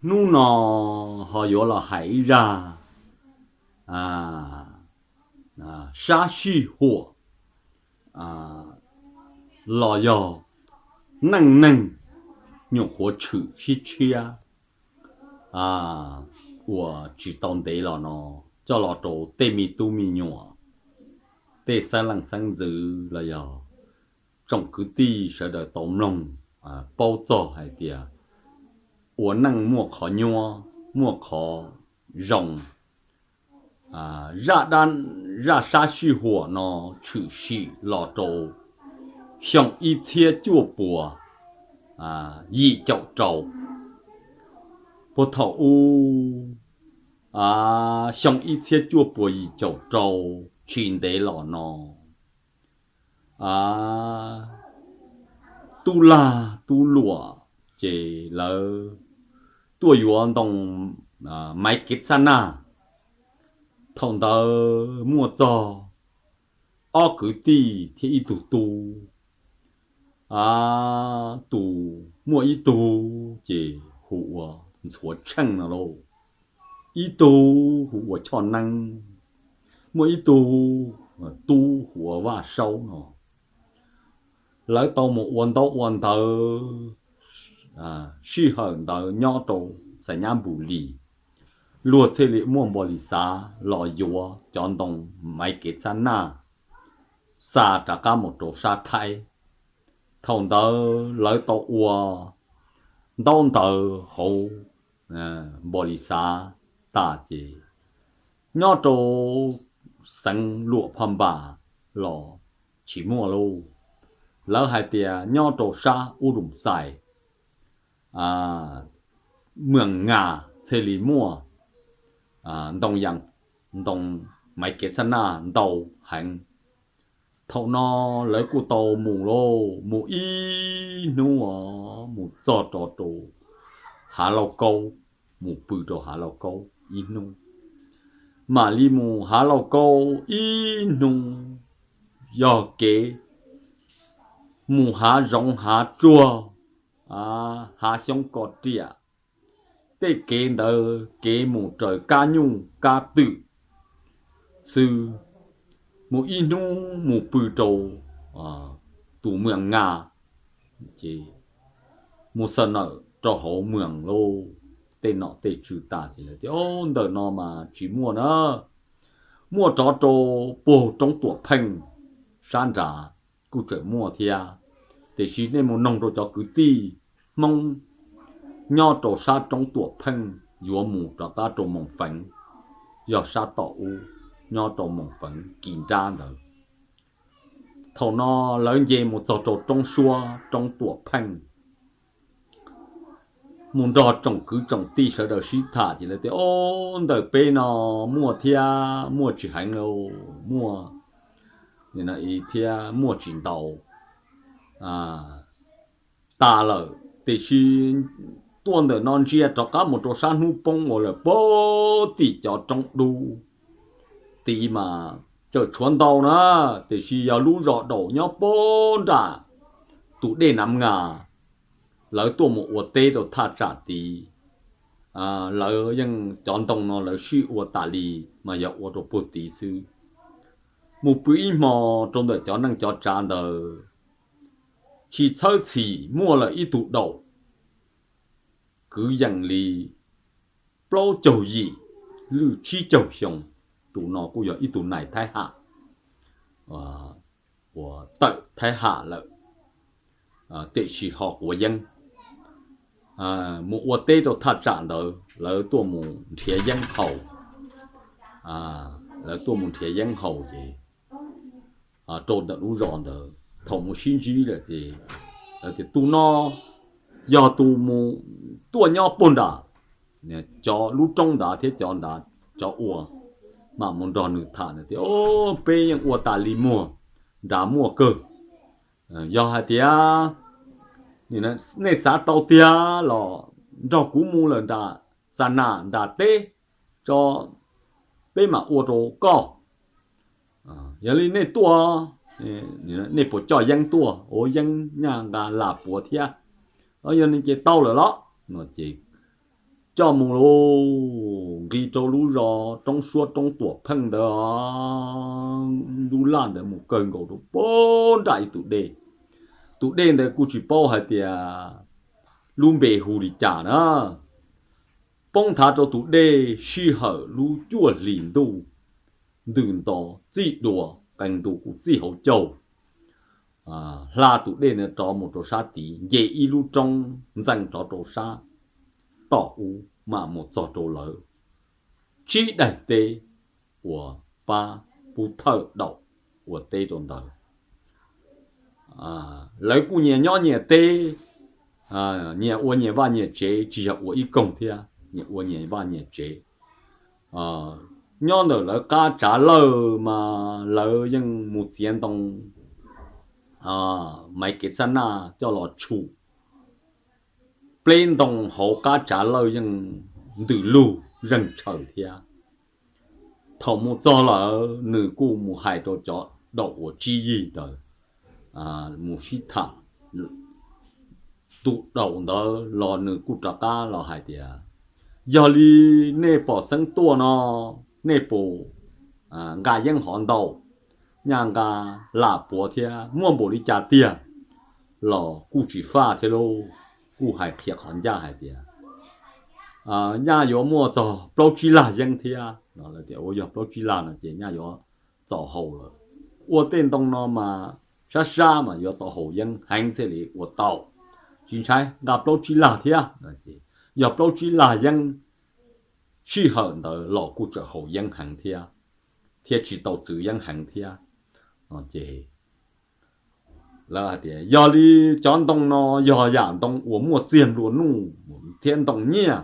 Hnub no ho yuav los hais ib zaj sab sij huam los yog neej neeg nyuam qhuav tshwm sib tshiab uas tsis tau ntev los no, coj los rau tej me tub me nyuam, tej xeeb leej xeeb ntxwv los yog tsoom kwv tij sawv daws tau mloog paub txog hais tias ua neej muaj qhov nyuaj, muaj qhov zoo. Zaj sab sij huam no tshwm sim los rau xyoo ib txhiab cuaj puas yim caum rau. Puag thaum ub, xyoo ib txhiab cuaj puas yim caum rau, tsis ntev los no, tub lag tub luam ces lawv tuaj yuav ntoo maiv kev txhab naj. Thaum ntawd muaj txog ob kwv tij thiab ib tug tub. Tus muaj ib tug ces hu ua Ntxhuav Tsheej no lauj, ib tug hu ua Choj Neeb, muaj ib tug tub hu ua Vaj Saub no. Lawv tau mus ua ntaub ua ntawv sij hawm ntawd nyob rau Xais Nyab Npus Lis, luag thiaj li muaj npau li xav los yuav cov ntoo maiv kev txhab naj xa rov qab mus rau sab Thaib. Thaum ntawd lawv tau ua ntaub ntawv hauv npau li xav tas ces nyob rau xeev Luam Phaj Npas los tsis muaj lauj. Lawv hais tias nyob rau sab Ub Dum Xais, Mws Nas thiaj li muaj ntoo yas, ntoo maiv kev txhab naj ntau heev. Thaum no lawv kuj tau mus lauj, mus ib hnub os, mus txog rau rau Hav Lauj Kaub, mus pw rau Hav Lauj Kaub ib hnub, mam li mus Hav Lauj Kaub ib hnub, yog kev mus hav zoov hav tsuag, hav xyoob ko riam, tej kev ntawd kev mus raws kab nyuj kab twm xwb. Mus ib hnub mus pw rau tus Mws Nas, ces mus xaws nawm rau hauv Mws Nas lauj, tej nom tej tswv tas ces lawv tias, Ntawm no mas tsis muaj na, muaj rov rau puag roob Tuam Pheej sab nrad kuj tseem muaj thiab, tiam sis nej mus noog rau cov kwv tij Hmoob nyob rau sab roob Tuam Pheej yuav mus rov qab rau Moos Feev, yog sab tom ub nyob rau Moos Feev kis nrab ntawd. Thaum no lawv nce mus txog rau roob Suab roob Tuam Pheej, mus nrog tsoom kwv tsoom tij sawv daws sib tham ces lawv tias, Ob, ntawm peb no muaj thiab muaj tsis heev lauj, muaj thiab muaj tsis ntau tas lawm, tiam sis tuaj ntawm no ntsia rov qab mus rau sab hnub poob uas lawm puag tim cov roob dub tid mas tseem tshuav ntau na, tiam sis yog lub zos Daum nyob puag nram tus dej Nav Nas, lawv tuaj mus ua teb rau thaj tsam tid. Lawv yeej cov ntoo no lawv sib ua tas li, mas yog ua rau puag tid xwb. Mus pw ib hmo rau ntawm cov neej cov tsav ntawd, tsis txhawb txhim muaj lawm ib tug Daum, kwv yees li plaub caug yim lwj tsib caug xyoo. Tus no kuj yog ib tug nais Thaib Ham uas tawm Thaib Ham lawm, tiam sis ho quav yeeb. Mus ua teb rau thaj tsam ntawd lawv tuaj mus nrhiav yeeb haus, lawv tuaj mus nrhiav yeeb haus ces rau ntawm lub zos ntawd thaum mus sib ntsib lawm ces lawv tias, Tus no yog tus mus tuaj nyob puag nram cov lub roob nrad thiab cov nrad, cov ua, mam mus nrog nws tham tias, Peb yeej ua tas li muag, nrad muaj kawg. Yog hais tias nej xav tau tiag los nrog kuv mus lawm nram xa nas nram teb tso, peb mam ua rau koj. Yog li nej tuaj, nej puas coj yeeb tuaj? Ua yeeb nyaj nqa las puav thiab. Yog li ces tau lawm los no ces coj mus lauj, nqis rau lub zos roob suab roob tuam pheej ntawd, lub laj ntawd mus kawg nkaus rau puag nram ib tus dej. Tus dej ntawd kuj tsis paub hais tias lub npe hu li cas na. Poob nthav rau tus dej sij hawm lub cuaj hlis ntuj, ntws nto txij dua, qee ntu kuj txij hauv caug. Hla tus dej ntawd rov mus rau sab tid, nce ib lub roob ntxees rov rau sab tom ub mam mus txog rau lawv tsib daim teb uas pab pub thawj daum ua teb rau ntawd. Lawv kuj nyias nyob nyias teb, nyias ua nyias vaj nyias tsev, tsis yog ua ib koog thiab, nyias ua nyias vaj nyias tsev. Nyob ntawm lawv qab tsav lawj mas lawv yeej mus txiav ntoo, maiv kev xab naj coj los tshum. Pleb ntoo hauv qab tsav lawj yeej ntws lug zeeg tshaws thiab. Thaum mus txog lawm nws kuj mus hais rau cov daum uas tsib yig ntawd mus sib tham. Tus daum ntawd los nws kuj rov qab los hais tias, yog li nej pom xeeb tuaj no, nej puas nqa yeeb hov ntau, nyaj nqa lam puav thiab muaj npaum li cas tiag los kuj tsis faj thiab lauj. Kuj hais qhia qhov ncaj hais tias, nyaj yuav muaj txog plaub tsib lag yeeb thiab no. Lawv tias, ua yog plaub tsib lag no ces nyaj yuav txaus haus lawm. Ua tej ntoo no mas sab sab mas yuav tau haus yeeb heev thiaj li ua tau. Tsis ntshai, nqa plaub tsib lag thiab. Yog plaub tsib lag yeeb sij hawm ntawd los kuj tseem haus yeeb heev thiab, thiab tsis tau txwv yeeb heev thiab. Ces lawv hais tias, yog li cov ntoo no yog yam ntoo uas muaj txiag nplua nuj thiab ntoo nyiaj.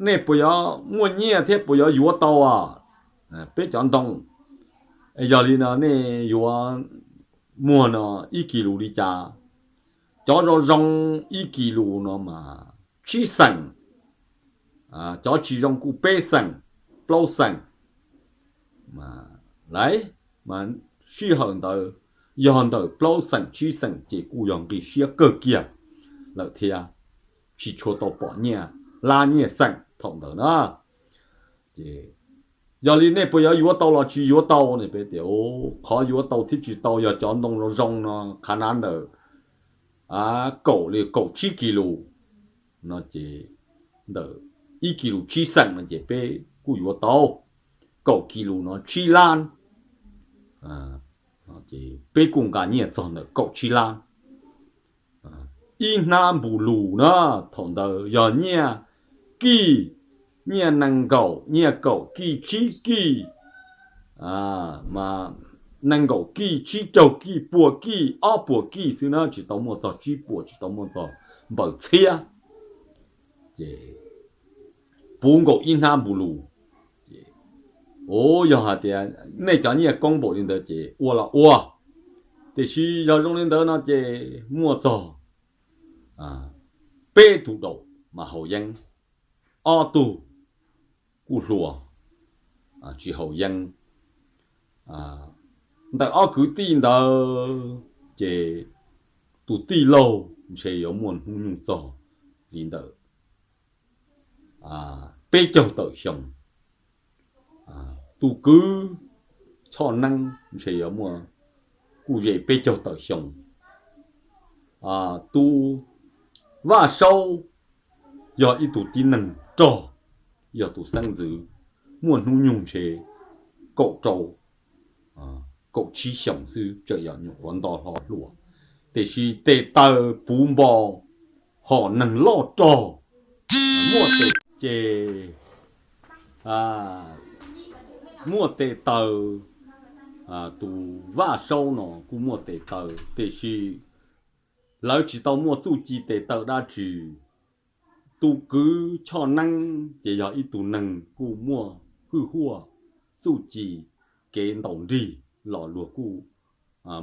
Nej puas yuav muaj nyiaj thiab puas yuav yuav tau peb cov ntoo? Yog li no nej yuav muag no ib kis lus li cas? Cov zoo zoo ib kis lus no mas tsib xeem, cov tsis zoo kuj peb xeem, plaub xeem. Lawv mas sij hawm ntawd yog ntawm plaub xeem tsib xeem ces kuj yog nqi siab kawg kiag lawm thiab, tsis tshua tau pom nyiaj lab nyiaj xeem thaum ntawd na. Ces yog li nej puas yuav yuav tau los tsis yuav tau? Peb tias, qhov yuav tau thiab tsis tau yog cov ntoo zoo zoo no qhav nav ntawm kaum li kaum tsib kis lus no ces, ntawm ib kis lus tsib xeem no ces peb kuj yuav tau. Kaum kis lus no tsib lab, peb kuj nqa nyiaj txog ntawm kaum tsib lab. Ib hnab npus lus na, thaum ntawd yog nyiaj kij, nyiaj nees nkaum, nyiaj kaum kij, tsib kij, nees nkaum kij, tsib caug kij, pua kij, ob puas kij xwb na, tsis tau muaj txog tsib puas, tsis tau muaj txog npaws txhiab. Ces puv nkaus ib hnab npus lus. Ua yog hais tias nej cov nyiaj koob npaum li ntawd ces ua los ua, tiam sis yog zoo li ntawd no ces muaj txog peb tug daum mas haus yeeb, ob tug kuj hluas tsis haus yeeb. Ntawm ob kwv tij ntawd ces tus tij laug ntshe yuav muaj hnub nyoog txog li ntawm peb caug tawm xyoo. Tus kwv Choj Neeb ntshe yuav muaj kuj ze peb caug tawm xyoo. Tus Vaj Saub yog ib tug tib neeg rog, yog tus xeeb ntxwv, muaj hnub nyoog ntshe kaum rau kaum tsib xyoos xwb, tseem yog nyuam qhuav nto hlo hluas, tiam sis tes taw puv npo, hom neeg loj rog, muaj tes ces muaj tes taw. Tus Vaj Saub no kuj muaj tes taw, tiam sis lawv tsis tau muaj txuj ci tes taw dab tsi. Tus kwv Choj Neeb ces yog ib tug neeg kuj muaj hwj huaj, txuj ci, kev ntaus nrig los luag kuj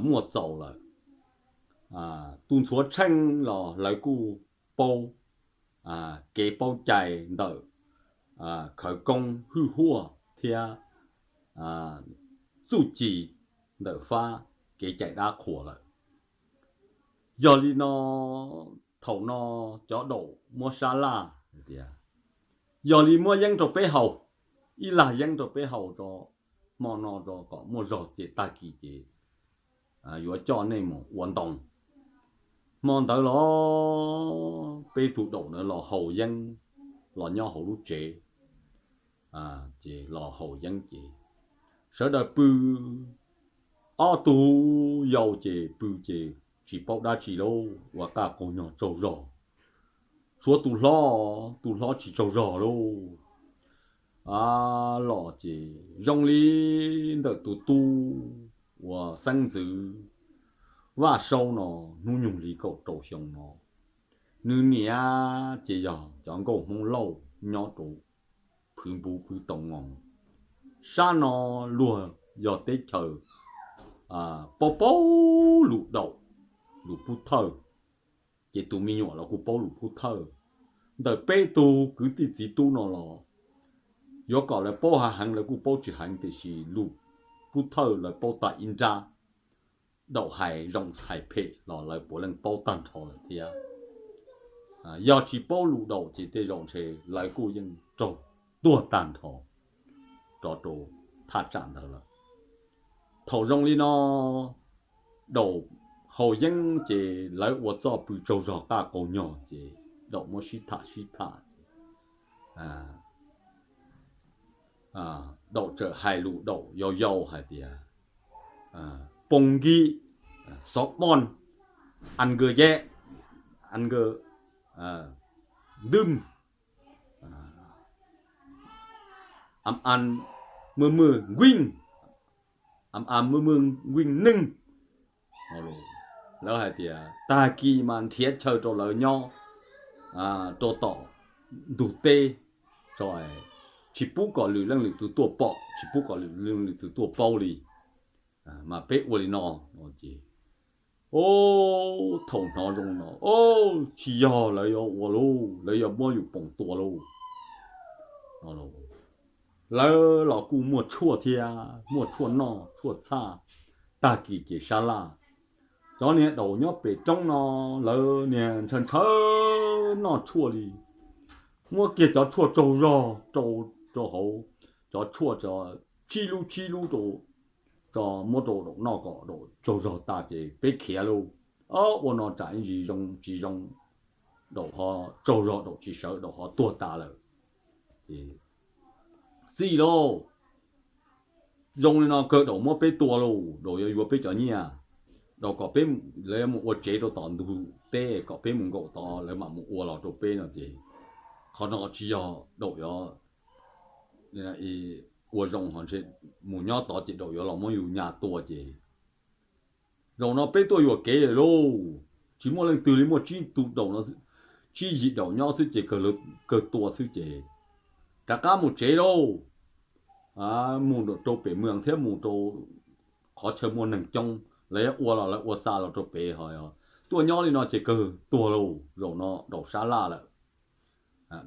muaj txaus lawm. Tus Ntxhuav Tsheej los lawv kuj paub kev paub cai ntawm khawv koob hwj huaj thiab txuj ci ntawm fab kev cai dab qhuas lawm. Yog li no thaum no cov daum muab sab laj tias, yog li muab yeeb rau peb haus, ib lag yeeb rau peb haus tso, hmo no tso kom muaj zog ces tag kis ces yuav coj nej mus ua ntoo. Hmo ntawd los peb tug daum ntawd los haus yeeb, los nyob hauv lub tsev, ces los haus yeeb ces sawv daws pw, ob tug yau ces pw ces tsis paub dab tsi lauj, ua qaj qaug nyog tsaug zog. Tshuav tus hlob, tus hlob tsis tsaug zog lauj. Los ces zoo li ntawm tus tub uas xeeb ntxwv Vaj Saub no hnub nyoog li kaum rau xyoo no, nws niam ces yog cov nkauj Hmoob Lauj nyob rau Phwv Npub Phwv Tooj Moos. Sab no luag yog teb chaws paub paub lus daum, lus pub thawj, ces tus me nyuam los kuj paub lus pub thawj. Ntawm peb tug kwv tij txiv tub no los yuav kom lawv paub hav heev lawv kuj paub tsis heev, tiam sis lus pub thawj lawv paub tag ib nrab. Daum hais zoo hais phem los lawv puav leej paub tag nrho lawm thiab. Yog tsis paub lus daum ces tej zaum ntshe lawv kuj yeej raug tuag tag nrho rov rau thaj tsam ntawd lawm. Thaum zoo li no, daum haus yeeb ces lawv ua txoj pw tsaug zog qaj qaug nyog ces daum muab sib tham sib tham, daum txawm hais lus daum yau yau hais tias, poo nkij, xov poj, ăn nkawd yej, ăn nkawd ntwm, ăn ăn mw mw nkuij, ăn ăn mw mw nkuij neej. Lawv hais tias tag kis mas nrhiav chaw rau lawv nyob rau tom ntug teb, tsis pub kom lwm leej lwm tus tuaj pom, tsis pub kom lwm leej lwm tus tuaj paub li, mas peb ua li no. Ces, o, thaum hnov zoo no, o, tsis yog, lawv yuav ua lauj, lawv yuav muab yus poom tua lauj. Lawv los kuj muaj tshuaj thiab, muaj tshuaj noj tshuaj txhaj, tag kis ces sab laj. Cov niag daum nyob pem roob no, lawv niag ntshaw ntshaw noj tshuaj li, muab kiag cov tshuaj tsaug zog rau, rau hauv, cov tshuaj tsib lub tsib lub rau, tso muab rau daum noj kom daum tsaug zog tas ces peb khiav lauj. Ob, ua no tsam ib ntsis zoo tsis zoo, daum ho tsaug zog daum tsis sawv daum ho tuag tas lawm. Ces xij lauj, zoo li no kawg daum muab peb tua lauj, daum yuav yuav peb cov nyiaj, daum kom peb, lawv yuav mus ua tsev rau tom ntug teb kom peb mus nkaum tod lawv mam mus ua los rau peb no ces qhov no tsis yog daum yuav ua zoo ho ntshe mus nyob tod ces daum yuav los muab yus nyas tua ces zaum no peb tuaj yuam kev lawm lauj. Tsis muaj leej twg li, muaj tsib tug daum no, tsib yim daum nyob xwb ces kawg tua xwb ces rov qab mus tsev lauj. Mus rau pem mws thiab mus rau qhov chaw muaj neeg coob, lawv yuav ua los lawv ua xa los rau pem ho, tuaj nyob li no ces kawg tuag lauj, zaum no daum sab laj lawm.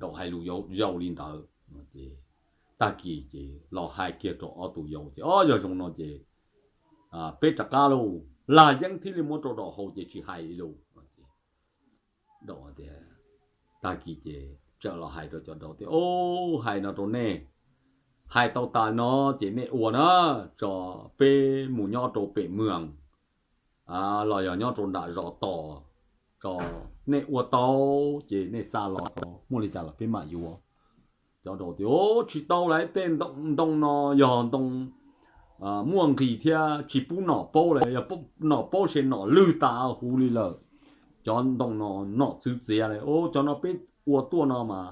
Daum hais lus yau li ntawd. Tag kis ces los hais kiag rau ob tug yau ces, o, yog zoo no ces peb rov qab lauj, lag yeeb thiaj li muab rau daum haus ces tsis hais li lauj. Daum tias, tag kis ces txawm los hais rau cov daum tias, o, hais no rau nej, hais tau tas no ces nej ua na, tso peb mus nyob rau pem mws los yog nyob rau nram zos tos, tso nej ua tau ces nej xa los, muaj li cas los peb mam yuav. Cov daum tias, o, tsis tau lauj, tej ntoo no yog ntoo muaj nqis thiab tsis pub nom paub lauj, yog nom paub ces nom lwg tas huv li lawm. Cov ntoo no nom txwv txiav li, o, cov no peb ua tuaj no mas,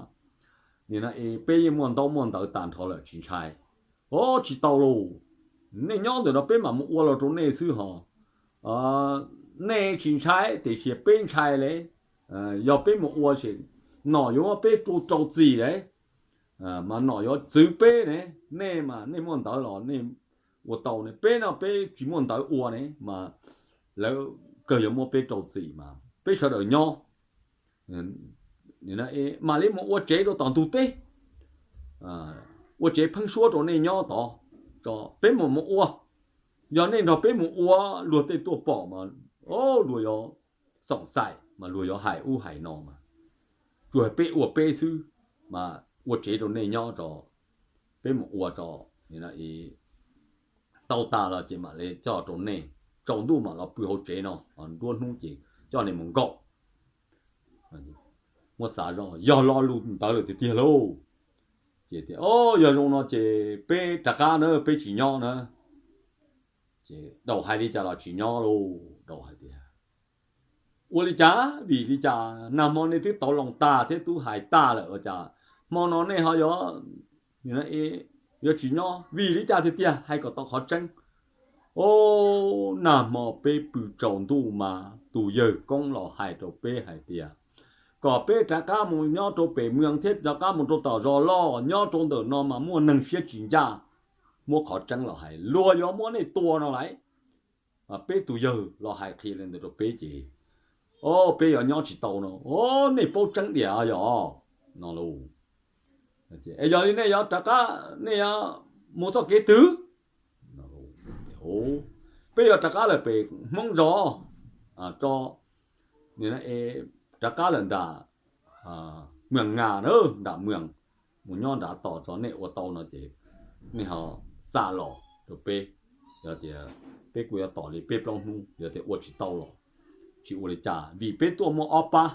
nim no peb yeej muaj ntaub muaj ntawv tag nrho lawm tsis ntshai. O, tsis tau lauj, nej nyob ntawm no peb mam mus ua los rau nej xwb hos. Nej tsis ntshai tiam sis peb ntshai li. Yog peb mus ua ces nom yuav muab peb tua rau txim li, mas nom yuav txwv peb ne. Nej mas nej muaj ntawv los nej ua tau ne, peb no peb tsis muaj ntawv ua ne mas lawv kawg yuav muab peb rau txim mas peb sawv daws nyob mam li mus ua tsev rau tom ntug teb, ua tsev pheeb suab rau nej nyob tod, tso peb mus mus ua. Yog nej nrog peb mus ua, luag tej tuaj pom mas, o, luag yuav xoom xaim, mas luag yuav hais ub hais no mas, tsuas peb ua peb xwb, mas ua tsev rau nej nyob tso, peb mus ua tso, tau tas los ces mam li coj rau nej, tsaus ntuj mam los pw hauv tsev no, nruab hnub ces coj nej mus nkaum. Muab xav zoj yog lo lus ntawd lawm tiag tiag lauj. Ces tias, o, yog zoo no ces peb rov qab na, peb tsis nyob na. Ces Daus hais li cas los tsis nyob lauj, Daus hais tias, ua li cas, vim li cas nag hmo nej twb tau loo tas thiab twb hais tas lawm ua cas hmo no nej ho yuav, yuav tsis nyob, vim li cas tiag tiag, hais kom tau qhov tseeb. O, nag hmo peb pw tsaus ntuj mas tus yawg koob los hais rau peb hais tias kom peb rov qab mus nyob rau pem mws thiab rov qab mus rau tom zos loj, nyob rau ntawm no mas muaj neeg siab tsis ncaj. Muab qhov tseeb los hais, luag yuav muab nej tua no lauj. Peb tus yawg los hais qhia li ntawd rau peb ces, o, peb yuav nyob tsis tau no. O, nej paub tseeb diam yog no lauj. Es yog li nej yuav rov qab, nej yuav mus txoj kev twg? Peb yuav rov qab lawm pem Hmoob zos, rov qab lawm nram Mws Nas na, nram Mws, mus nyob nrad tos tso, nej ua tau no ces nej ho xa los rau peb. Yog tias peb kuj yuav tos li peb plaub hnub, yog tias ua tsis tau los tsis ua li cas, vim peb tuaj muaj ob pab.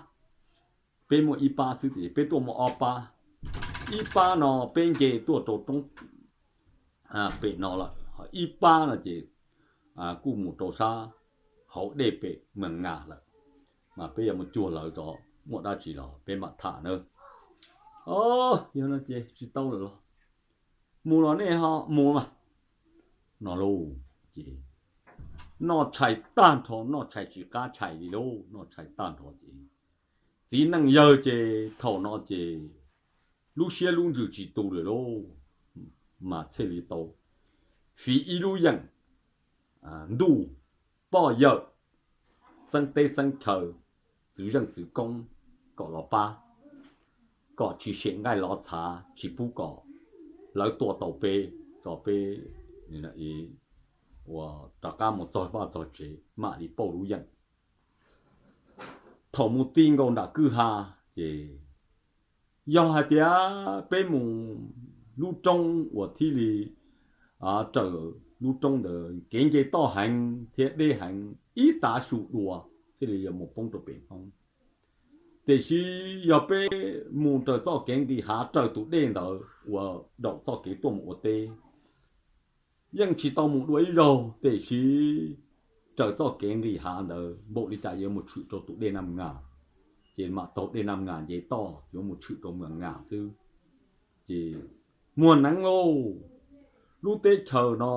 Peb muaj ib pab xwb ces peb tuaj muaj ob pab. Ib pab no peb nce tuaj rau roob pem no lawm, ib pab no ces kuj mus rau sab hauv dej pem Mws Nas lawm. Mas peb yuav mus cuag lawv tso, muaj dab tsi los peb mam tham na. O, yog no ces tsis tau lawm los mus los nej ho mus mas, no lauj. Ces noj tshais tag nrho, noj tshais tsis qab tshais li lauj, noj tshais tag nrho ces txiv neej yawg ces thaum no ces lub siab lub ntsws tsis tu lawm lauj, mas thiaj li tau fiv ib lub yeem ntuj, poj yawm, xeeb teb xeeb chaw, txwv zeej txwv koob kom los pab, kom tsis sem nqaij lov txhav, tsis pub kom lawv tua tau peb, tso peb ua rov qab mus txog vaj txog tsev mam li pauj lub yeem. Thaum mus ti nkaus nram kwj ha ces yog hais tias peb mus lub roob uas thiaj li raws lub roob ntawd kev nce toj heev thiab deb heev ib tav su dua thiaj li yuav mus poob rau pem Hmoob. Tiam sis yog peb mus raws txoj kev nqis hav raws tus dej ntawd uas daum txoj kev tuaj mus ua teb, yeej tsis tau mus dua ib zaug, tiam sis raws txoj kev nqis hav ntawd npaum li cas yuav mus tshwm rau tus dej Naj Nas, ces mam taug dej Naj Nas nce toj yuav mus tshwm rau Mws Nas xwb. Ces muaj neev lauj, lub teb chaws no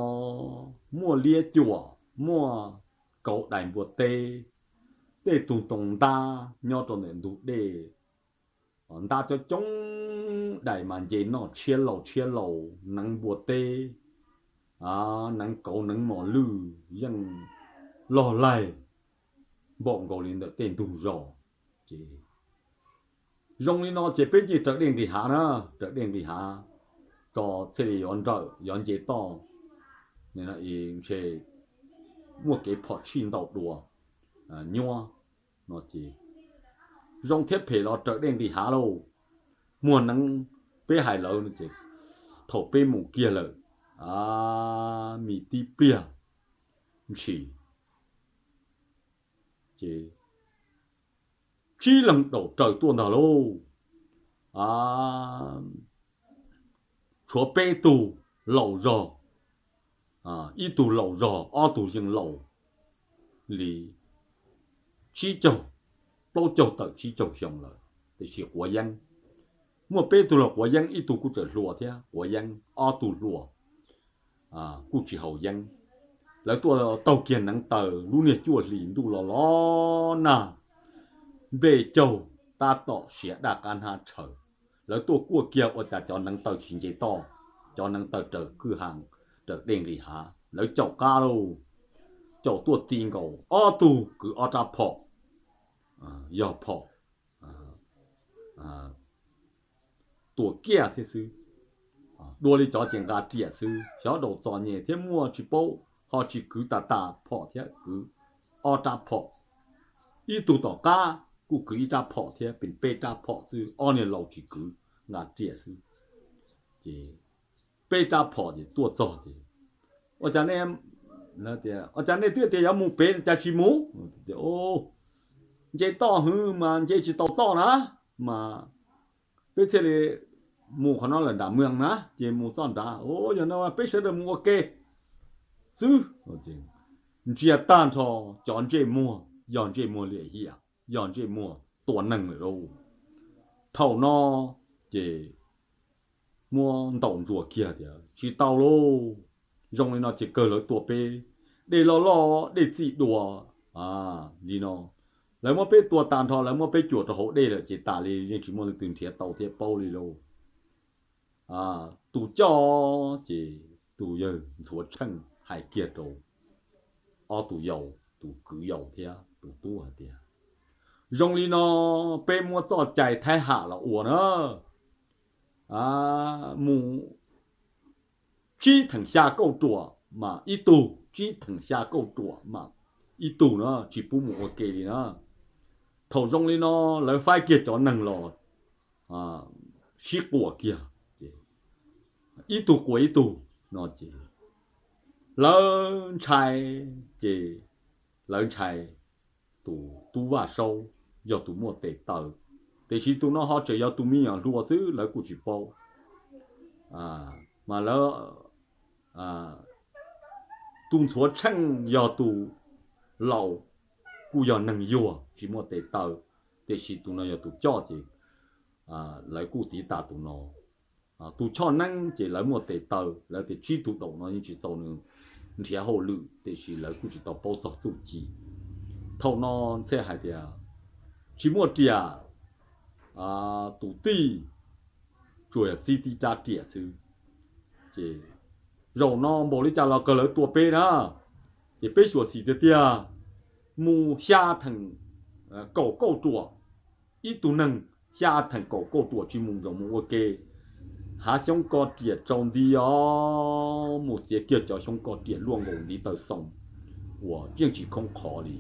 muaj liab cuam, muaj kauv dais npua teb, tej tug ntoo ntab nyob rau ntawm ntug dej, ntab coob coob, dais mas nce noj tshiab laus tshiab laus, neev npua teb, neev kauv neev mos lwj yeej log laig npaum nkaus li ntawm tej ntug zos. Ces zoo li no ces peb cia li raws dej nqis hav na, raws dej nqis hav tso thiaj li yuav nrawm yuav nce toj, ntshe muaj kev phom tshij ntau dua nyuab no ces zoo thiab phem los raws dej nqis hav lauj. Muaj neev, peb hais lawv no ces thaum peb mus kiag lawm, a, me tib pliag ntshis ces tsib leeg daum raws tuaj ntag lauj. A, tshuav peb tug laus zog, ib tug laus zog, ob tug yeej laus li tsib caug, plaub caug tawm tsib caug xyoo lawm, tiam sis quav yeeb. Muaj peb tug los quav yeeb, ib tug kuj tseem hluas thiab quav yeeb, ob tug hluas kuj tsis haus yeeb. Lawv tuaj taug kiag neev taw, lub niag cuaj hlis ntuj los los nag, nplej caug tab tom siav daj qab hnab tshaw. Lawv tuaj kuaj kiag ua cas cov neev taw tsis nce toj, cov neev taw raws kwj ha, raws dej nqis hav, lawv caum qab lauj. Caum tuaj ti nkaus, ob tug kwv ob rab phom, yog phom tua kiaj thiab xwb, dua li cov ces nqa riam xwb. Xyov daus txom nyem thiab muaj tsis paub, ho tsis kwv tas tas phom thiab, kwv ob rab phom, ib tug tom qab, kuj kwv ib rab phom thiab, peb rab phom xwb, ob niag laus tsis kwv, nqa riam xwb. Ces peb rab phom ces tuaj txog ces, ua cas nej, ua cas nej twb tias yuav mus pem cas tsis mus? Nce toj hwv mas nce tsis tau toj na, mas peb thiaj li mus qhov no lawm nram mws na, ces mus txoj nrad, yog no peb sawv daws mus ua ke xwb. Ntsia tag nrho cov ntsej muag yog ntsej muag liam hiam, yog ntsej muag tua neeg lawm lauj. Thaum no ces muab ntaus ntsuas kiag tias tsis tau lauj, zoo li no ces kawg lawv tua peb, dej loj loj dej txij dua li no, lawv muab peb tua tas nrho, lawv muab peb cuam rau hauv dej lawm ces tas li, yeej tsis muaj leej twg nrhiav tau thiab paub li lauj. Tus coj ces tus yawg Ntxhuav Tsheej hais kiag rau ob tus yau, tus kwv yau thiab tus tub hais tias, zoo li no peb muab txoj cai Thaib Ham los ua na, mus tsib theem xya kauj ruam mas ib tug, tsib theem xya kauj ruam mas ib tug na, tsis pub mus ua ke li na. Thaum zoo li no lawv faib kiag cov neeg los sib quas kiag, ib tug quas ib tug no ces lawv ntshai, ces lawv ntshai tus tub Vaj Saub yog tus muaj tes taw, tiam sis tus no ho tseem yog tus me nyuam hluas xwb lawv kuj tsis paub. Mas lawv, tus Ntxhuav Tsheej yog tus laus, kuj yog neeg yuag tsis muaj tes taw, tiam sis tus no yog tus coj ces lawv kuj tiv tas tus no. Tus Choj Neeb ces lawv muaj tes taw, lawv tias tsib tug daus no yeej tsis txaus nws nrhiav hauj lwm, tiam sis lawv kuj tsis tau paub txog txuj ci. Thaum no Ntxhuav hais tias tsis muaj riam, tus tij tsuas yog txib tib rab riam xwb. Ces zaum no npaum li cas los kawg lawv tua peb na, ces peb xyuam xim tiag tiag, mus xya theem kaum kauj ruam, ib tug neeg xya theem kaum kauj ruam tsis mus zaum mus ua ke, hav xyoob koj riam tsau nti os, mus txiav kiag cov xyoob koj riam luaj nkaus ntiv taw xoo uas yeej tsis khoob qhov li,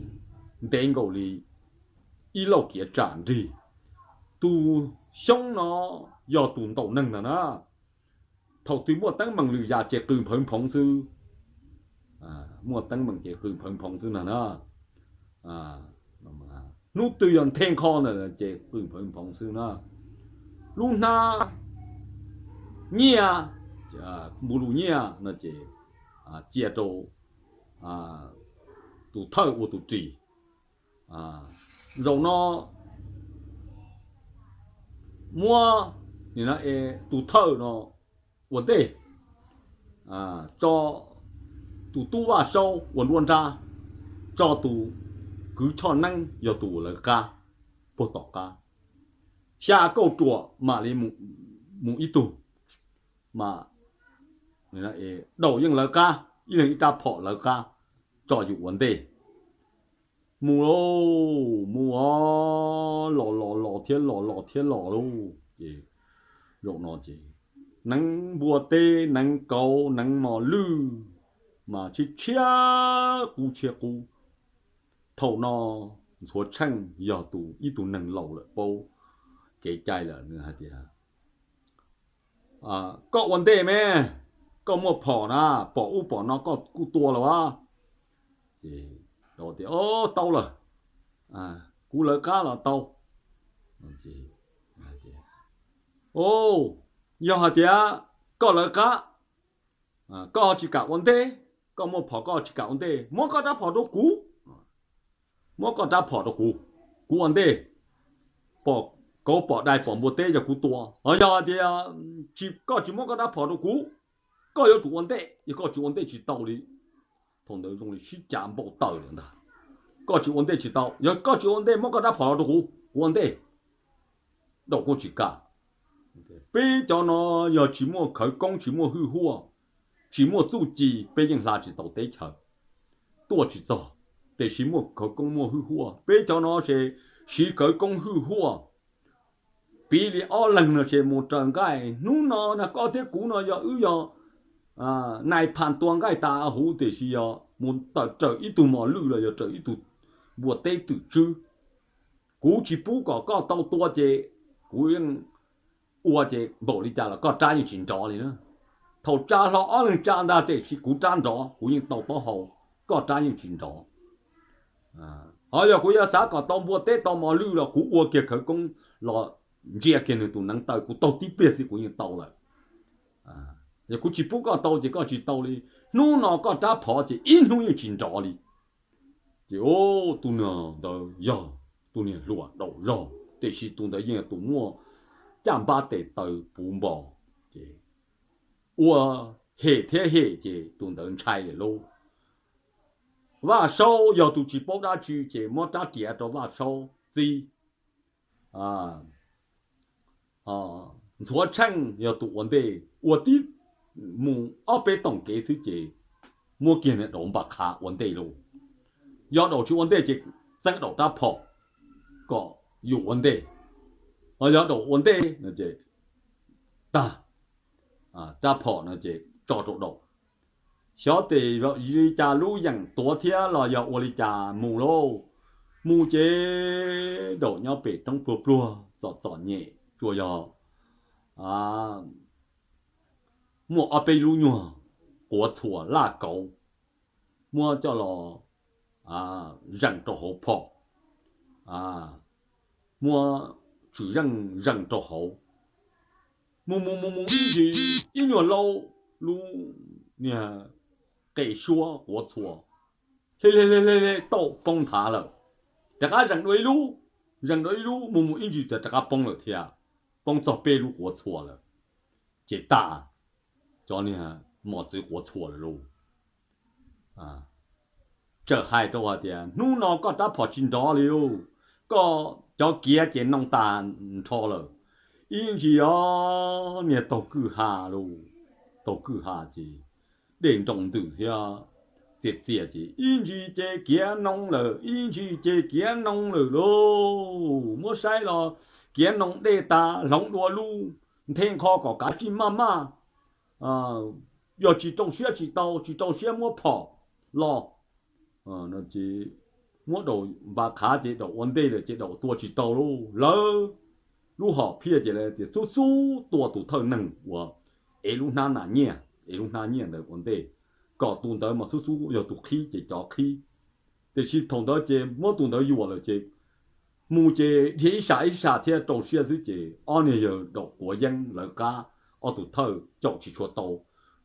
ntev nkaus li ib lauj kiav tsam nrig. Tus xyoob no yog tus ntaus neeg ntag na. Thaum twg muaj teeb meem lwm yam ces qw nphawv nphoov xwb. Muaj teeb meem ces qw nphawv nphoov xwb ntag na. Hnub twg yog nthe nqho ntawm ces qw nphawv nphoov xwb na. Lub hnab nyiaj, npu lus nyiaj no ces cia rau tus thawj ua tus ris. Zaum no muab tus thawj no ua ntej, tso tus tub Vaj Saub ua nruab nrab, tso tus kwv Choj Neeb yog tus ua lawv qab, puag tom qab. Xya kauj ruam mam li mus ib tug, mas daus yeej lawv qab, ib leeg ib rab phom lawv qab, tso yus ua ntej. Mus lauj, mus os, los los los thiab los los thiab los lauj. Ces zaum no ces neev npua teb, neev kauv, neev mos lwj, mas tshiab tshiab qub tshiab qub. Thaum no Ntxhuav Tsheej yog tus ib tug neeg laus lawm paub kev cai lawm, nws hais tias, koj ua ntej me, koj muaj phom na, pom ub pom no koj kuj tua lawm as. Ces tias, tau lawm, kuv lawv qab los tau. Yog hais tias koj lawv qab, koj tsis kam ua ntej, koj muaj phom koj tsis kam ua ntej, muab koj rab phom rau kuv, muab koj rab phom rau kuv, kuv ua ntej. Pom kauv pom dais pom npua teb yog kuv tua. Yog tias koj tsis muab koj rab phom rau kuv, koj yuav tsum ua ntej, yog koj tsis ua ntej tsis tau li. Thaum ntawd zoo li sib cav npau taws lawm ntag. Koj tsis ua ntej tsis tau, yog koj tsis ua ntej muab koj rab phom los rau kuv, kuv ua ntej. Daus kuj tsis kam. Peb cov no yog tsis muaj khawv koob tsis muaj hwj huaj, tsis muaj txuj ci peb yeej hla tsis tau teb chaws, tuaj tsis txog. Tiam sis muaj khawv koob muaj hwj huaj, peb cov no ces siv khawv koob hwj huaj. Piv li ob leeg no ces mus raws nqaij, hnub no na koj thiab kuv no yog wb yog nais phas tua nqaij tas huv, tiam sis yog mus tawm raws ib tug mos lwj los yog raws ib tug npua teb twm tswb, Kuv tsis pub kom koj tau tua ces kuv yeej ua ces npaum li cas los koj rab yeej tsis nrov li na. Thaum tsa hlo ob leeg tsa ntag tiam sis kuv rab nrov, kuv yeej tau taub hau, koj rab yeej tsis nrov. Ho yog kuv yuav xav kom tau npua teb tau mos lwj los kuv ua kiag khawv koob los ntsia kiag nws tus neev taw, kuv taug tib pliag xwb kuv yeej tau lawm. Yog kuv tsis pub koj tau ces koj tsis tau li. Hnub no koj rab phom ces ib hnub yeej tsis nrov li. Ces tus niag ntawd yog tus niag hluas daum zog, tiam sis tus ntawd yeej yog tus muaj caj npab tes taw puv npo. Ces ua hem thiab hem ces tus ntawd ntshai lawm lauj. Vaj Saub yog tus tsis paub dab tsi ces muab rab riam rau Vaj Saub txib. Ntxhuav Tsheej yog tus ua ntej, ua tib mus ob peb toom kev xwb ces muab kiag daum npa qhav ua ntej lauj. Yog daum tsis ua ntej ces txeeb daum rab phom kom yus ua ntej. Ho yog daum ua ntej no ces tag, rab phom no ces tso rau daum. Xyov tes li cas lub yeem tuav thiab los yog ua li cas mus lauj. Mus ces daum nyob pem roob pluag pluag txom txom nyem, tsuas yog muaj ob peb lub nyuag quav txhuas laj kauv, muab coj los zeem rau hauv phom, muab tswm zeej zeem rau hauv. Mus mus mus mus ib ntsis ib nyuag laub lub niag qe suab quav txhuas hle hle hle hle tauj poob nthav lawm. Rov qab zeem dua ib lub, zeem dua ib lub mus mus ib ntsis rov qab poob lawm thiab, poob txog peb lub quav txhuas lawm. Ces tas cov niag mos txwv quav txhuas lawm lauj. Txawm hais rau hais tias, hnub no koj rab phom tsis nrov li lauj, koj cov kiav ces noo tas nrho lawm. Ib ntsis os niag taug kwj ha lauj, taug kwj ha ces dej nroo ntws thiab txias txias ces ib ntsis ces kiav noo lawm, ib ntsis ces kiav noo lawm lauj. Muab saib los kiav noo dej tas hloov dua lub nthe nqho kom kav tsij maj maj, yog tsis rau siab tsis tau, tsis rau siab muab phom los. Muab daum npa qhav ces daum ua ntej lawm ces daum tua tsis tau lauj. Lawv lub hom phiaj ces lawv tias xub xub tua tus thawj neeg uas ev lub hnab nas nyiaj, ev lub hnab nyiaj ntawd ua ntej, kom tus ntawd mas xub xub yog tus qhib ces cov qhib. Tiam sis thaum ntawd ces muab tus ntawd yuam lawm ces mus ces dhia ib sab ib sab thiab rau siab xwb ces ob niag yawg daum quav yeeb lawv qab ob tug thawj caum tsis tshua tau.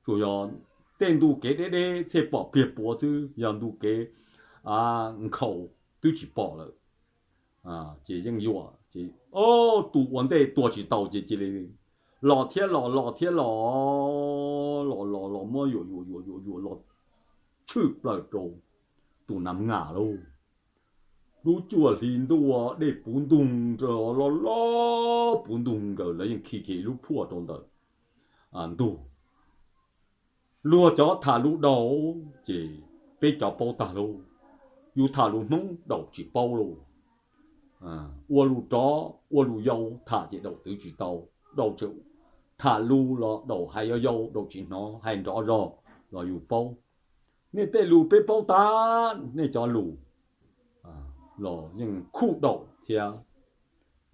Tsuas yog tej ntu kev deb deb thiaj pom pliag puav xwb, yog ntu kev nkhaus twb tsis pom lawm. Ces yeej yuam ces tus ua ntej tua tsis tau ces cia li los thiab los, los thiab los, los los los muab yuam yuam yuam yuam yuam los tshwm plaws rau tus nam ngam lauj. Lub cuaj hli ntuj dej puv ntug nkaus, loj loj puv ntug nkaus, lawv yeej khi kiag ib lub phuaj rau ntawm ntug. Luag cov tham lus daus ces peb cov paub tag lauj, yus tham lus Hmoob daus tsis paub lauj. Ua lus tsov ua lus yau tham ces daus twv tsis tau, daus tseem tham lus los daus hais yau yau, daus tsis hnov, hais nrov zog los yus paub. Nej tej lus peb paub tag, nej cov lus los yeej khuj daus thiab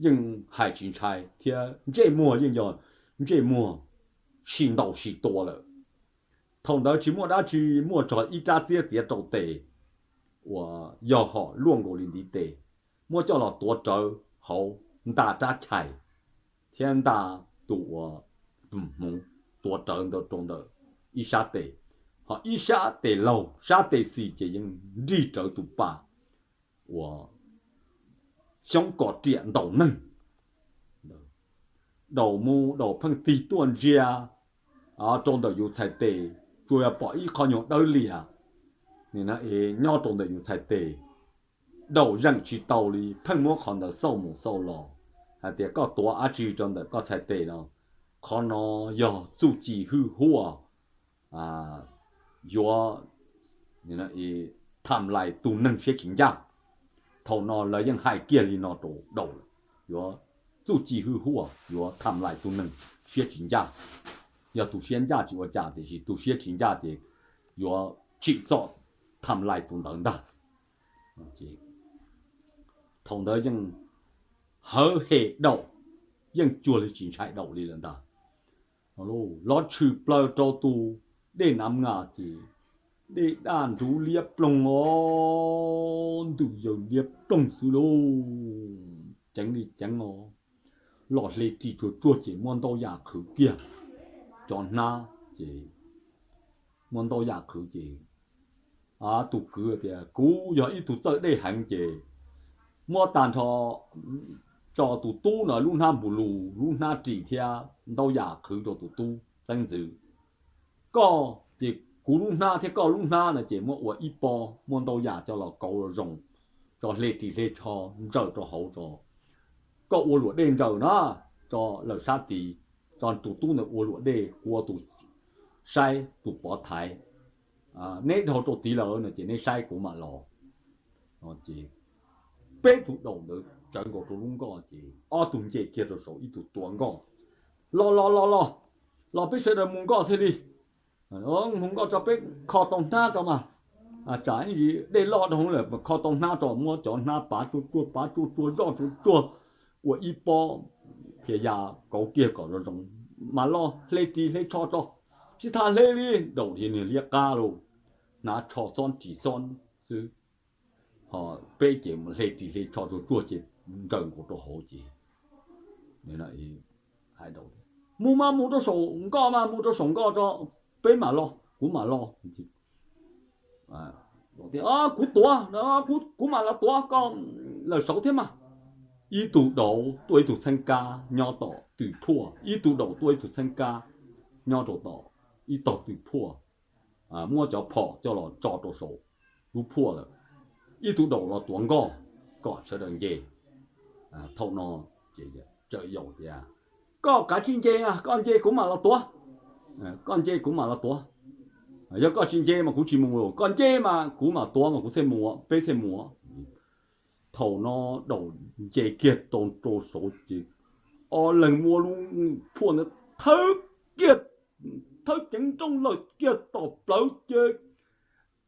yeej hais tsis ntshai thiab ntsej muag yeej yog ntsej muag si ntau si tua lawm. Thaum ntawd tsis muaj dab tsi, muaj txog ib rab txiab txiav rau tes uas yog hom luaj nkaus li ntiv tes, muab coj los tuav rawv hauv nta rab chais thiab nta tus uas hmoov, tuav rawv ntawd rau ntawm ib sab tes, ho ib sab tes laug sab tes xis ces yeej nrig rawv tus pas uas xyoob kom riam ntaus neeg. Daus mus daus pheej tig tuaj ntsia rau ntawm yus txhais tes, tsuas yog pom ib qho nyuag dawb lias nyob rau ntawm yus txhais tes. Daus zeem tsis tau li, pheej muab qhov ntawd xauj mus xauj los hais tias koj tuav dab tsi rau ntawm koj txhais tes no? Qhov no yog txuj ci hwj huaj yuav tham lais tus neeg siab tsis ncaj. Thaum no lawv yeej hais kiag li no rau daus lawm, yuav txuj ci hwj huaj yuav tham lais tus neeg siab tsis ncaj. Yog tus siab ncaj tsis ua cas, tiam sis tus siab tsis ncaj ces yuav tsim txom tham lais tus ntawd ntag. Thaum ntawd yeej hawv hem daum, yeej cuag li tsis ntshai daum li lawm ntag. Los tshwm plaws rau tus dej Nam Ngas ces dej daj ntuv liab ploog os, ntws yaws liab ploog xwb lauj. Ceev li ceev os, los hle ris tsuag tsuag ces muab ntau yam qhwv kiag cov hnab ces muab ntau yam qhwv ces tus kwv tias kuv yog ib tug txawj dej heev ces muab tag nrho tso tus tub no lub hnab npu lus, lub hnab ris thiab ntau yam qhwv rau tus tub xeeb ntxwv. Koj ces kuv lub hnab thiab koj lub hnab no ces muab ua ib pob, muab ntau yam coj los kauv zoo, tso hle ris hle tsho ntsaws rau hauv tso. Koj ua luam dej ntsaws na, tso lawm sab tid, tso tus tub ntawd ua luam dej, kuv ua tus saib tus pov thaiv. Neb dhau rau tid lawm no ces neb saib kuv mam los. Ces peb tug daum ntawd tsawv nkaus rau lub nkoj ces ob tug nce kiag rau saum ib tug tua nkoj. Los los los los, los peb sawv daws mus nkoj xwb li. Mus nkoj tso peb kho tau hnab tso mas. Tsam dej loj dhau lawm, kho tau hnab tso, muab cov hnab pav tsuag tsuag pav tsuag tsuag zoj tsuag tsuag ua ib pob, phiaj ya kauv kiag kom zoo zoo, mam los hle ris hle tsho tso. Tsis tas hle li, daum dhia niag liab qab lauj, hnav tsho xob ris xob xwb. Ho peb ces hle ris hle tsho tsuag tsuag ces ntsaws nkaus rau hauv ces hais, mus mas mus rau saum nkoj mas, mus rau saum nkoj tso, peb mam los, kuv mam los. Kuv tuav, kuv mam los tuav koj lawm saud thiab mas. Ib tug daum tuaj ib tug txheeb kab nyob tom twm phuaj, ib tug daum tuaj ib tug txheeb kab nyob rau tom ib tog twm phuaj, muab cov phom coj los tso rau saum lub phuaj lawm. Ib tug daum los tuav nkoj kom sawv daws nce. Thaum no ces Tsawm Yaum tias, koj kav tsij nce, koj nce kuv mam los tuav. Koj nce kuv mam los tuav. Yog koj tsis nce mas kuv tsis mus, koj nce mas kuv mam tuav mas kuv thiaj mus, peb thiaj mus. Thaum no daum nce kiag tau rau saud ces ob leeg muab lub phuaj ntawd thawb kiag, thawb ceev nrooj lawm kiag tom plawv ces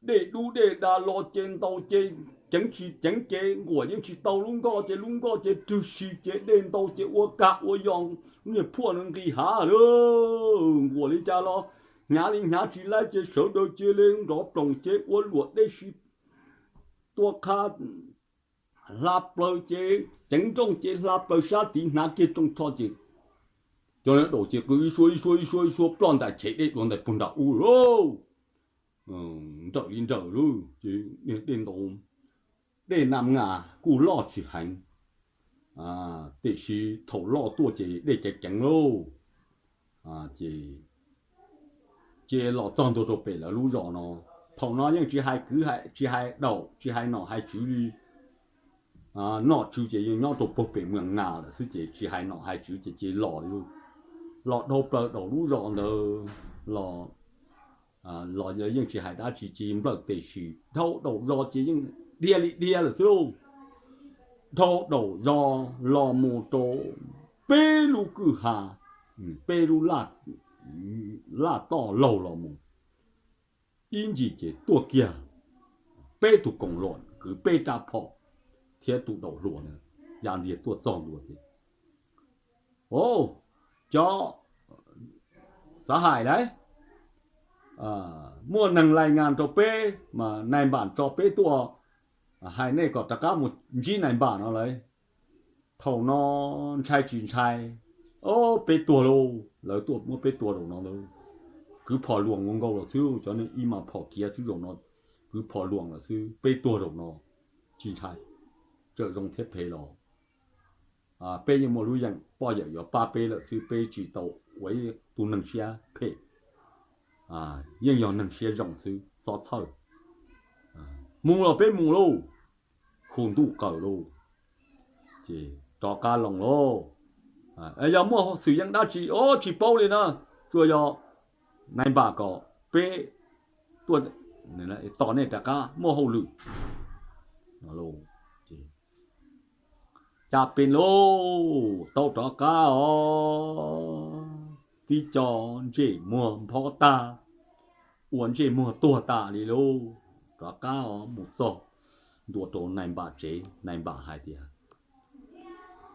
dej dub dej da los ces ntaus ces ceev tsis ceev ces nquam yeej tsis tau lub nkoj ces lub nkoj ces rwg si ces dej ntaus ces ua kag ua yos, niag phuaj no nqis hav lawm. Nquam li cas los hnyav li hnyav tsis laib ces sawv daws cia li nrov ploom ces ua luam dej si tua qha hla plaws ces ceev nrooj ces hla plaws sab tid hnav kiag rooj tsho ces cov daum ces qw ib suab ib suab ib suab ib suab ploj ntais chev dej dua ntais puag nram ub lauj. Nrawm li nrawm lauj, ces dej ntaus, dej Nam Ngas kuj loj tsis heev, tiam sis thaum loj tuaj ces dej ceev ceev lauj. Ces, ces los txog ntua rau pem lawv lub zos no, thaum no yeej tsis hais kwv tsis hais daum tsis hais nom hais tswv li. Nom tswv ces yeej nyob rau puag pem Mws Nas lawm xwb ces tsis hais nom hais tswv ces ces los li, los dhau plaws daum lub zos ntawd los, los yeej tsis hais dab tsi ces nplawm tes sis dhau daum zos ces yeej dhia li dhia lawm xwb lauj. Dhau daum zos los mus rau peb lub kwj ha, peb lub laj toj laug los mus, ib ntsis ces tuaj kiag peb tug koom luam kwv peb rab phom thiab tus daum hluas na ya ntxiag tuaj txog ntua ces, o, cov xav hais lauj, muaj neeg lais ngas rau peb mas nais npam tso peb tuaj, hais nej kom rov qab mus ntsib nais npam no lauj. Thaum no ntshai tsis ntshai, o, peb tuag lauj, lawv tuaj muab peb tua zaum no lauj. Kwv phom luam nkaus nkaus lawm xwb, cov neeg ib mas phom kiav xwb zaum no, kwv phom luam lawm xwb, peb tuag zaum no tsis ntshai, txawm zoo thiab phem los peb yeej muaj lub yeem poj yawm yuav pab peb lawm xwb, peb tsis tau ua ib tug neeg siab phem, yeej yog neeg siab zoo xwb, txhob txhawj. Mus los peb mus lauj, khu ntuj qaws lauj, ces rov qab loo lauj. Yog muaj xwm yeej dab tsi, o, tsis paub li na, tsuas yog nais npam kom peb tuaj tos nej rov qab muaj hauj lwm. Cas pes lauj, tau rov qab os, tib co ntsej muag nphob tag, ua ntsej muag tuag tas li lauj. Rov qab os, mus txog ntua rau nais npam tsev, nais npam hais tias,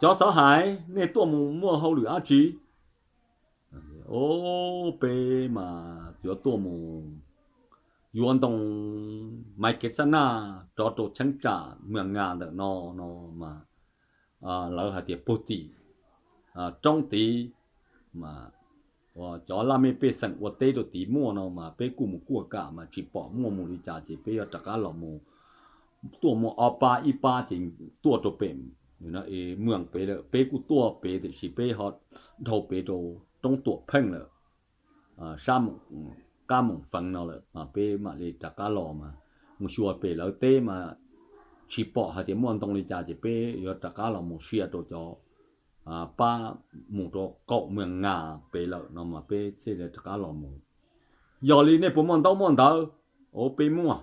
Cov xav hais nej tuaj mus muaj hauj lwm dab tsi? Ob peb mas yuav tuaj mus yuav ntoo maiv kev xab naj rov rau cheeb tsam mws ngas ntawm no no mas lawv hais tias puag tim roob tid mas cov laj mej pej xeem ua teb rau tid muaj no mas peb kuj mus kuaj kam mas tsis pom muaj mus li cas ces peb yuav rov qab los mus tuaj muaj ob pab ib pab ces tuaj rau pem mws pem lawm, peb kuj tuaj pem tiam sis peb ho dhau pem rau roob Tuam Pheej lawm, sab qab Moos Feev no lawm mas peb mam li rov qab los mas mus xyuas pem lawv teb mas tsis pom hais tias muaj ntoo li cas ces peb yuav rov qab los mus sia rau cov pab mus rau qaum mws ngas pem lawm no mas peb thiaj li rov qab los mus. Yog li nej puas muaj ntaub muaj ntawv? Ov, peb muaj.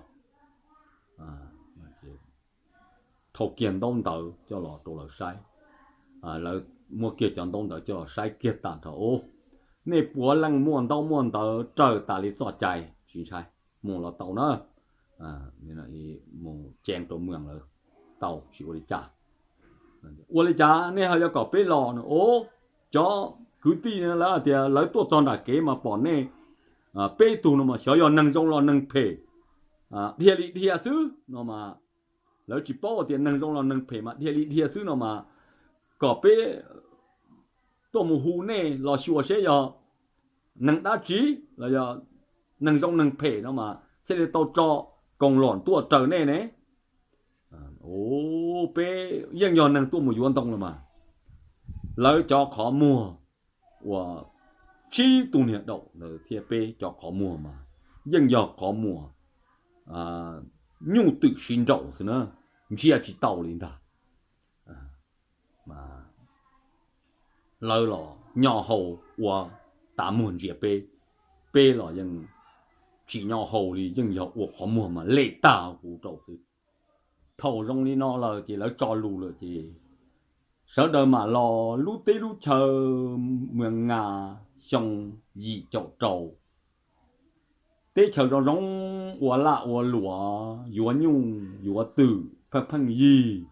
Thau kiag ntaub ntawv coj los rau lawv saib. Lawv muab kiag cov ntaub ntawv coj los saib kiag tag nrho, Ov, nej puav leej muaj ntaub muaj ntawv raws tas li txoj cai, tsis ntshai, mus los tau na. Mus ceev rau mws lawm, tau tsis ua li cas. Ua li cas nej ho yuav kom peb los no? Ov, cov kwv tij lawv hais tias lawv tuaj txog nram kev mas pom nej peb tug no mas xyov yog neeg zoo los neeg phem, dhia li dhia xwb no mas lawv tsis paub tias neeg zoo los neeg phem mas dhia li dhia xwb no mas kom peb tuaj mus hu nej los xyuas seb yog neeg dab tsi los yog neeg zoo neeg phem no mas thiaj li tau tso koos los tuaj raws nej ne. Ov, peb yeej yog neeg tuaj mus yuav ntoo los mas. Lawv cov qhov muag uas tsib tug niag daum ntawd thiab peb cov qhov muag mas yeej yog qhov muag nyuj twm siv nraum xwb na, ntsia tsis tau li ntag. Lawv los nyo hau ua tas muag ntsia peb, peb los yeej tsis nyo hau li, yeej yog ua qhov muag mas lem tag huv rau xwb. Thaum zoo li no lawm ces lawv tso lus lawm ces sawv daws mam los lub teb lub chaw. Mws ngas xyoo yim caum rau, teb chaws zoo zoo, ua laj ua luam, yuav nyuj yuav twm pheej pheej yig,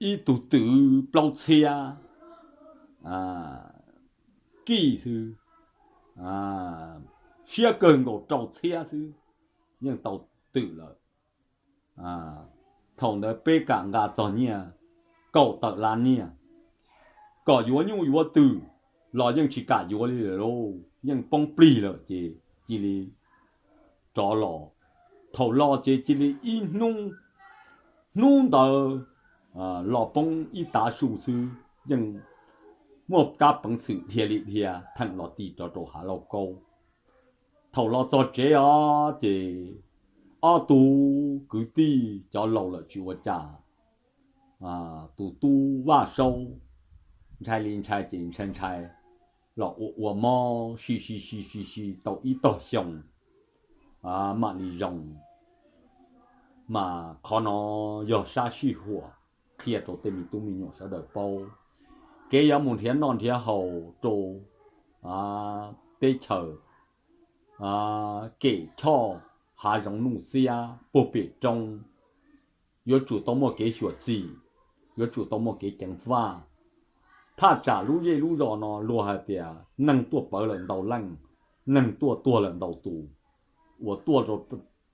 ib tug twm plaub txhiab kij xwb, siab kawg nkaus rau txhiab xwb yeej tau twm lawm. Thaum ntawd peb kam nqa txog nyiaj kaum tawm lab nyiaj, kom yuav nyuj yuav twm los yeej tsis kam yuav li lawm lauj, yeej poob plig lawm ces cia li rov los. Thaum los ces cia li ib hnub, hnub ntawd los poob ib tav su xwb yeej muaj kab peev xwm dhia li dhia theem los ti rov rau hav Lauj Kaub. Thaum los txog tsev os ces ob tug kwv tij cov laus lawm tsis ua cas, tus tub Vaj Saub ntshai li ntshai ces ntshai ntshai los ua ua mob si si si si si tau ib tog xyoo mam li zoo. Mas qhov no yog sab sij huam qhia rau tej me tub me nyuam sawv daws paub, kev yuav mus nrhiav noj nrhiav haus rau teb chaws kem choj hav zoov nuj xiab puag pem roob, yuav tsum tau muaj kev xyuam xim, yuav tsum tau muaj kev ceev faj. Thaj tsam lub zej lub zos no luag hais tias neeg tuaj pawv lawm ntau leej, neeg tuaj tuag lawm ntau tus, uas tuaj rau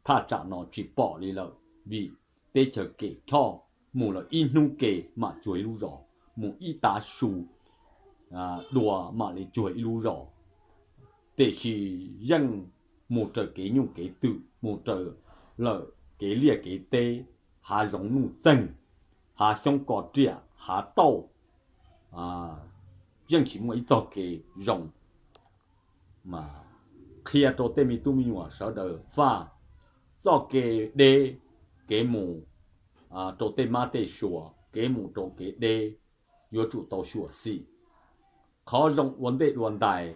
thaj tsam no tsis pom li lawm vim teb chaws kem choj, mus lawm ib hnub ke mam cuag ib lub zos, mus ib tav su dua mam li cuag ib lub zos. Tiam sis yeej mus raws kev nyuj kev twm, mus raws lawm kev liaj kev teb, hav zoov nuj txeeg, hav xyoob ko riam, hav tauj, yeej tsis muaj ib txoj kev zoo. Mas qhia rau tej me tub me nyuam sawv daws faj txoj kev deb, kev mus rau tej mab tej sua, kev mus rau kev deb, yuav tsum tau xyuam xim. Qhov zoo ua ntej dua ntais,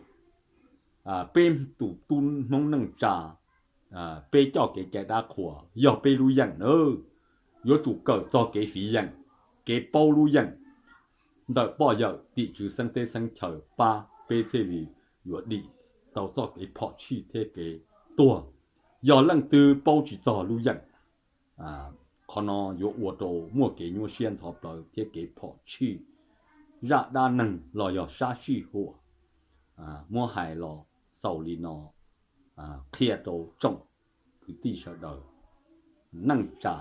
peb tus tub Hmoob neej tsa, peb coj kev cai dab qhuas yog peb lub yeem na, yuav tsum kawm txog kev fiv yeem, kev paub lub yeem ntawm poj yawm tim tswv xeeb teb xeeb chaw pab peb thiaj li yuav dim tau txoj kev phom tshij thiab kev tuag. Yog leej twg paub tsis txog lub yeem, qhov no yuav ua rau muaj kev nyuaj siab ntxhov plawv thiab kev phom tshij zaj dab neeg los yog sab sij huam muab hais los xaus li no, qhia rau tsoom kwv tij sawv daws, neej tsa,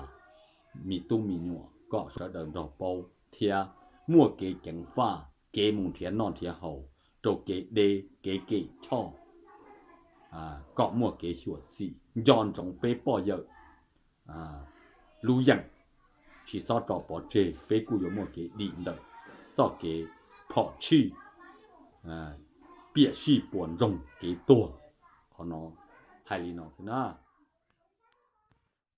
me tub me nyuam kom sawv daws nrog paub thiab muaj kev ceev faj, kev mus nrhiav noj nrhiav haus rau kev deb kev kev choj, kom muaj kev xyuam xim, nco ntsoov peb poj yawm lub yeem, tsis txhob tso pov tseg. Peb kuj yuav muaj kev dim ntawm txoj kev phom tshij, piam sij puas ntsoog kev tuag. Qhov no hais li no xwb na.